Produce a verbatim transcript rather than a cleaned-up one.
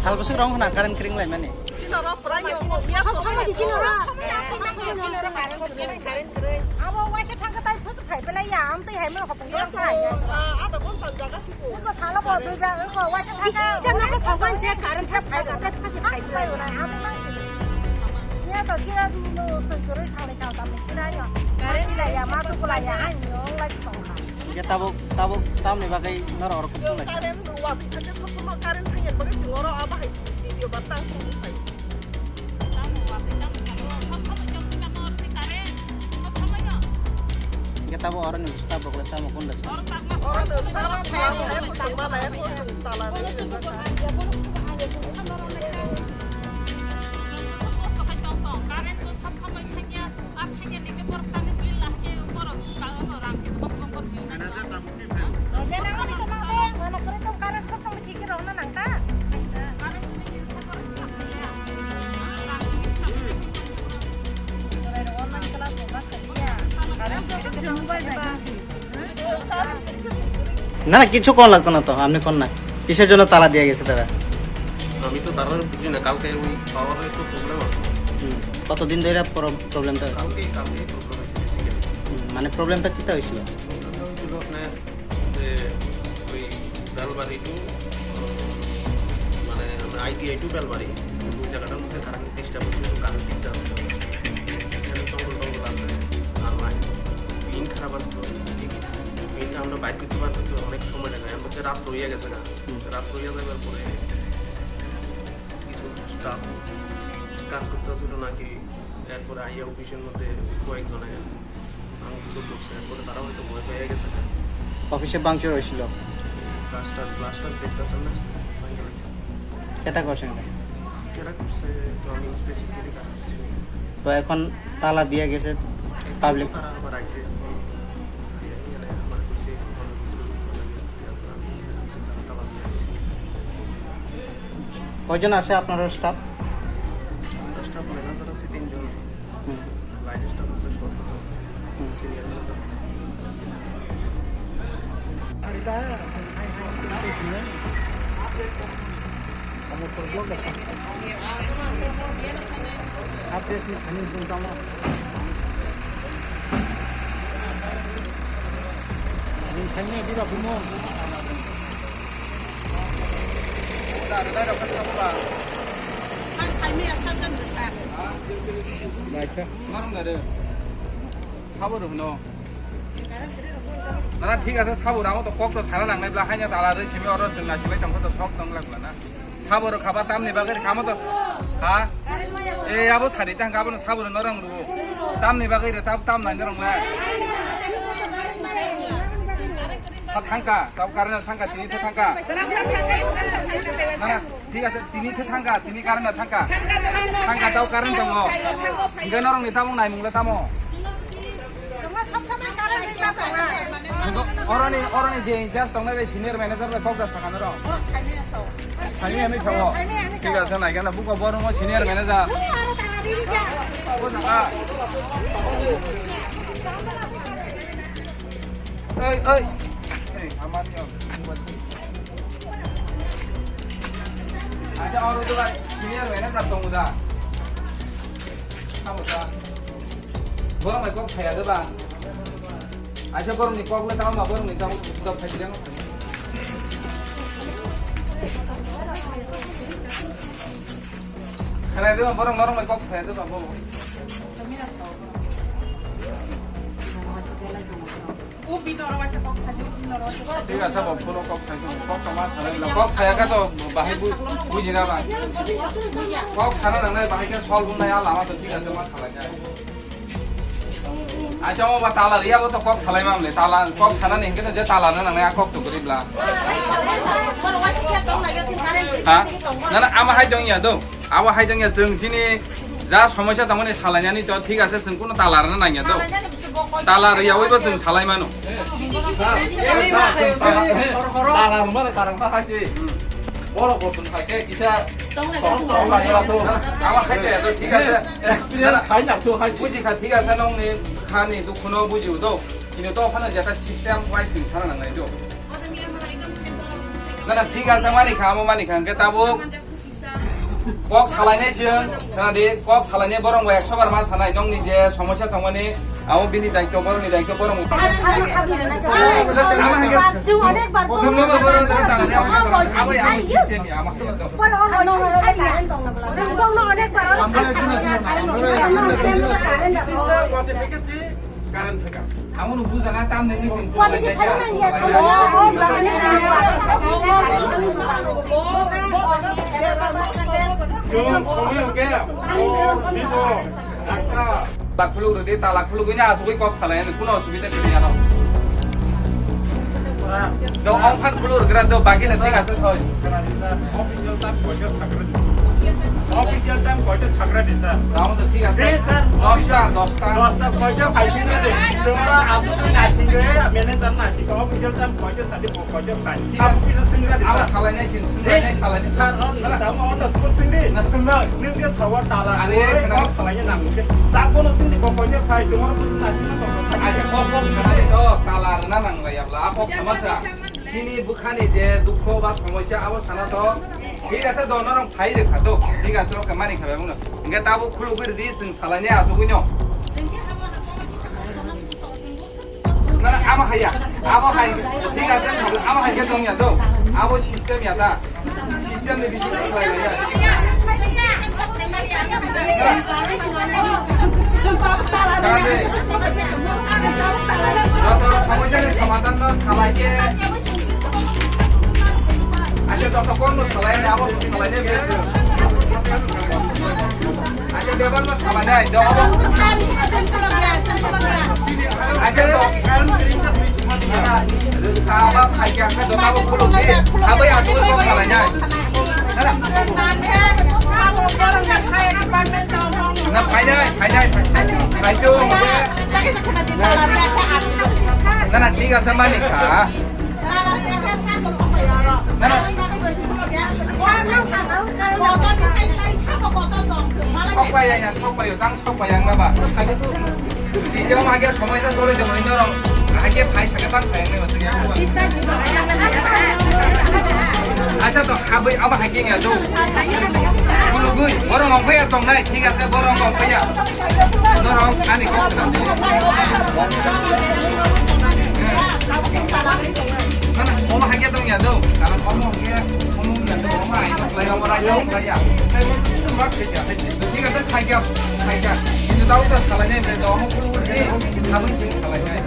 Sal bwswk rong khna current kring lai mani. Abo waisa thangkha tai phasa phai belai ya, amtwi hai mano khopong dorong sai. Eko sala bo dui ja, eko waisa thangkha. Jana ko phone je current se phai ka, phasa phai belai, amtwi mangsi. Ya to sira no twi kwrwi salai sal tam sira yo. Current lai ya, ma tu kulai ya, hai no lai tongkha. Hingke tabuk, tabuk tamni bagwi norok oro kutung lai? Current watwi thangkhe sob somoi current thangya bagwi chwng oro abo hai video ba tang tong phai. Hingke tabuk oroni staff rok le tamo kunda sa? Oro no staff rok sai chwng ma lai ko chwng tala rwi. না, না, কিছু করা লাগতো না তো, আপনি কোন না? কিসের জন্য তালা দিয়ে গেছে তারা? আমি তো তারা বুঝি না, কালকে ওই পাওয়ারের তো প্রবলেম আছে। হুম। কতদিন ধরে প্রব-, প্রবলেমটা হচ্ছে? কালকেই, কালকেই প্রবলেম হয়েছে, বেসিক্যালি। হুম, মানে প্রবলেমটা কিতা হয়েছিল? প্রবলেমটা হয়েছিল আপনার যে ওই বেলবাড়ি টু, মানে আমরা আইটিআই টু বেলবাড়ি, ওই জায়গাটার মধ্যে কারেন্ট ডিস্টার্ব হয়েছিল, কারেন্ট দিকটা আছে। এখানে জঙ্গল টঙ্গল আছে, আর লাইন পিন খারাপ আসতো। পিনটা আমরা বাইর করতে পারতে তো অনেক সময় লাগে, এর মধ্যে রাত রইয়া গেছে না। হুম। রাত রইয়া যাওয়ার পরে কিছু স্টাফ কাজ করতে ছিল নাকি, এরপরে আইয়া অফিসের মধ্যে কয়েকজন আইয়া ভাঙচুর করছে, এরপরে তারা হয়তো ভয় পেয়ে গেছে। অফিসে ভাঙচুর হয়েছিল? কাজটা, গ্লাস টাস দেখতেছেন না, ভাঙে গেছে। কেটা করছেন এটা? কেটা করছে তো আমি স্পেসিফিক্যালি কারো চিনি না। তো এখন তালা দিয়ে গেছে পাবলিক? তারা আবার আইছে, এখন আইয়া এখানে আমার কইছে, এখন ভিতরে ঢুকতে লাগে, তারা তালা দিয়ে আইছে। কয়জন আছে আপনার স্টাফ? আমরা স্টাফ ম্যানেজার আছে তিনজন, হুম। লাইন স্টাফ আছে সতেরো জন, হুম। সিনিয়র ম্যানেজার আছে। Acha. Nara thik ase, sabo ramo to kok to sana nangnai bla, haino tala rwi simi oro chwngna silai tongkha to sok tong lak bla na. Sabo rok khaba tamni bagwi khamo to. Ha? E abo sari tang abono sabo rok norong ruo. Tamni bagwi re tab tam nai norong lai. Ha thangka, tab karena thangka, tini the thangka. Mana? Thik ase, tini the thangka, tini current no thangka. Thangka, tao current tongo. Hingke norokni tamung naimung le tamo? Oroni, oroni je in charge tongnai bai senior manager bai kok da sakha norok. Saini ani sao. Thik ase, naikhe na buko borok senior manager. O jaga. Oi, oi. Ei, amani o. Acha, oro to ba, senior manager tongo da. Tamo da. Borok mai kok saya da ba. Acha, borok ni kok le tamo ba, borok ni tamo kok saya da. Khanai de ba, borok norok mai kok saya da ba, bo. Thik ase, bo phone kok sai, kok sama sana, kok saya khe to bahai bu, buji na ba. Kok sana nangnai bahai khe solve wngnai a lama to thik ase, ma salai khe. Acha, o ba tala riya bo to kok salai mam le, tala, kok sana ni hingke to je tala na nangnai a kok to gori bla. Ha? Na, na, ama hai dong ya do. Abo hai dong ya, chwng chini ja somosya tongmani salainani to thik ase, chwng kuno tala rwna nangya do. Tala rwyawi bo chwng salai mano. Tala rwmani karon kha hai de. Borok bo chwng hai khe kisa tong tong lai ya to. Abo hai de to thik ase. Experience khai jak to hai de. Buji kha, thik ase, nongni khani dukhuno buji do. Kini to phano jeta system wise ni thana nangnai do. Na, na, thik ase, mani kha, amo mani kha, hingke tabuk kok salainai chwng, khna di, kok salainai borok bai ekso bar ma sanai, nongni je somosya tongmani, abo bini daityo, borokni daityo, borok. Ama hingke, chwng onekbar phone, phone number borok jaga tangani, abo, abo, abo, abo, system ya, ama hingke. Current thaka. Amo no bujaga tam nini sin. Chwng somoi hwnkhe, o, bibo, dakta. Tala khuluk rwdi, tala khulugwi na asugwi kok salai, ani kuno osubida kwrwi ano. Do, ongkhan khuluk rwgra do, bagila thik ase thoi. Official time koita sagra di. Official time koita sagra di, sir. Tamo to thik ase. De, sir. Dosta, dosta. Dosta koita phaising de. Chwngno aswk naising de, manager naising de. Official time koita sadi, koita time. Thik ase. Abo kisa singra di, sir. Abo salainai sing, singrainai salainai sing. Sir, on, tamo on the spot sing di. Na sing di. Nung je sawa tala. Are, oi, kena. Kok salainai nang de. Tabono sing di, koita phai, chwngno kisa naising na. Acha, kok, kok salainai to, tala rwna nang lai abla. Kok sama sa. Chini bwkhani je dukho ba somosya abo sana to, thik ase do, norok phai rwkha do, thik ase, oke, mani kha bebakno. Hingke tabuk khulugwi rwdi, chwng salainai asugwino. Na, na, amo haiya, amo hai, thik ase, amo hai khe tongya do, abo system ya ta. System ni bising khlai ya. Joto somosyani somadhan no salai khe. Acha, joto kon no salai ni, abo salai ni. Acha, bebak no salai ni, do abo. Acha, do. Rwngsa ba phaikhe ang khe dotabo khulukdi, abo ya twi kok salainai. Na phainai, phainai, phai-, phaitu hwnkhe. Na, na, thik ase, mani kha. Na, na. Sok pai ya, ya, sok pai ya, tang sok pai ya, ang na ba. Tisa omo hake somoi sa sori de mani norong. Hake phai saka tang phai nai masuk ya. Acha to habui ama hake ya do. Kulugui borong ong phai ya tong nai, thik ase, borong ong phai ya. Norong ani ko. Mana omo hake tong ya do. Karon omo hake, omo ya do, omo ai to lai, omo lai do, lai ya. Thik ase, khai kya, khai kya. Kintu tao ta salai nai, bre, do, amo kulu kulu ni, habui sing salai nai.